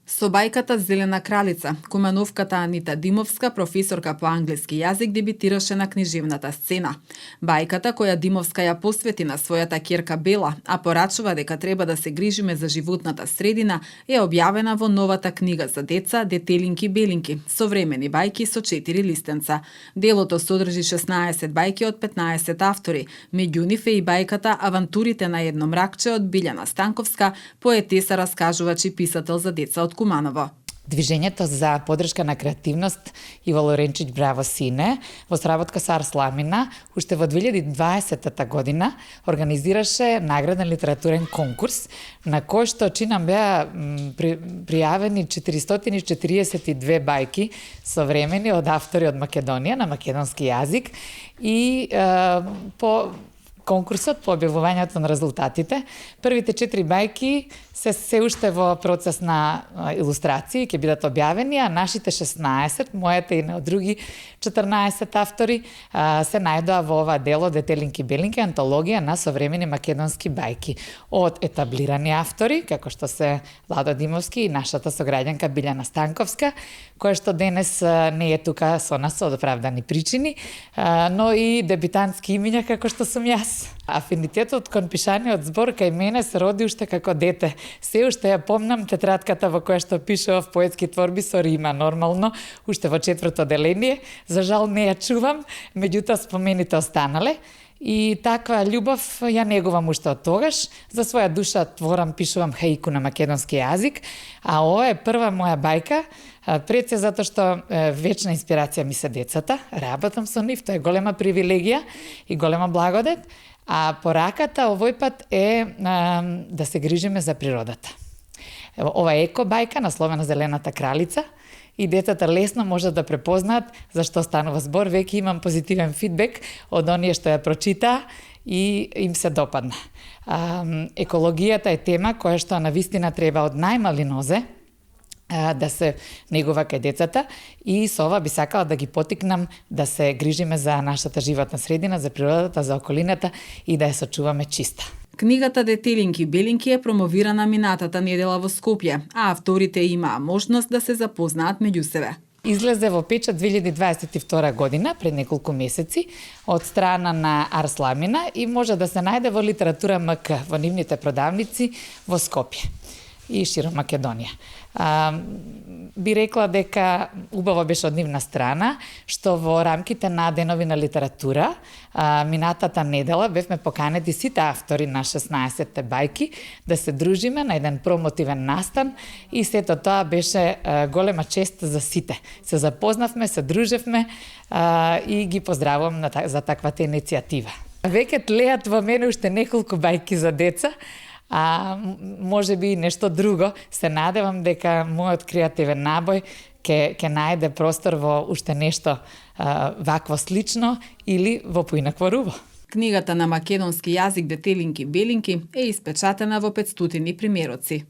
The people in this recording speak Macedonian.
Со бајката Зелена кралица, кумановката Анита Димовска, професорка по англиски јазик, дебитираше на книжевната сцена. Бајката која Димовска ја посвети на својата ќерка Бела, а порачува дека треба да се грижиме за животната средина, е објавена во новата книга за деца Детелинки Белинки, современи бајки со 4 листенца. Делото содржи 16 бајки од 15 автори, меѓу нив е и бајката Авантурите на едно мракче од Билјана Станковска, поетеса, раскажувач и писател за деца од Куманово. Движењето за поддршка на креативност Иво Лоренчиќ Браво Сине во сработка со Арсламина уште во 2020 година организираше награден литературен конкурс на кој што чинам беа пријавени 442 бајки современи од автори од Македонија на македонски јазик и по конкурсот, по објавувањето на резултатите, првите 4 бајки се уште во процес на илустрации, ќе бидат објавени, а нашите 16, мојата и на други 14 автори, се најдоа во ова дело Детелинки Белинки, антологија на современи македонски бајки. Од етаблирани автори, како што се Владо Димовски и нашата сограѓанка Билјана Станковска, која што денес не е тука со нас од оправдани причини, но и дебитантски имиња како што сум јас. Афинитетот кон пишаниот збор кај мене се роди уште како дете. Се уште ја помнам тетрадката во која што пишував поетски творби со рима, нормално, уште во 4-то одделение. За жал не ја чувам, меѓутоа спомените останале. И таква љубов ја негувам уште од тогаш. За своја душа творам, пишувам хаику на македонски јазик, а ова е прва моја бајка, пред се затоа што вечна инспирација ми се децата, работам со нив, тоа е голема привилегија и голема благодет. А пораката овој пат е да се грижиме за природата. Ова е еко бајка насловена Зелената кралица и децата лесно можат да препознаат за што станува збор. Веќе имам позитивен фидбек од оние што ја прочитаа и им се допадна. Екологијата е тема која што навистина треба од најмали нозе да се негува кај децата и со ова би сакала да ги потикнам да се грижиме за нашата животна средина, за природата, за околината и да ја сочуваме чиста. Книгата Детелинки Белинки е промовирана минатата недела во Скопје, а авторите имаа можност да се запознаат меѓу себе. Излезе во печат 2022 година, пред неколку месеци, од страна на Арсламина и може да се најде во Литература МК, во нивните продавници во Скопје и широм Македонија. Би рекла дека убаво беше од нивна страна, што во рамките на денови на литература, минатата недела бевме поканети сите автори на 16 бајки да се дружиме на еден промотивен настан и сето тоа беше голема чест за сите. Се запознавме, се дружевме и ги поздравувам за таквата иницијатива. Веќе тлеат во мене уште неколку бајки за деца, а може би нешто друго. Се надевам дека мојот креативен набој ќе најде простор во уште нешто вакво слично или во поинакво руво. Книгата на македонски јазик Детелинки Белинки е испечатена во 500 примероци.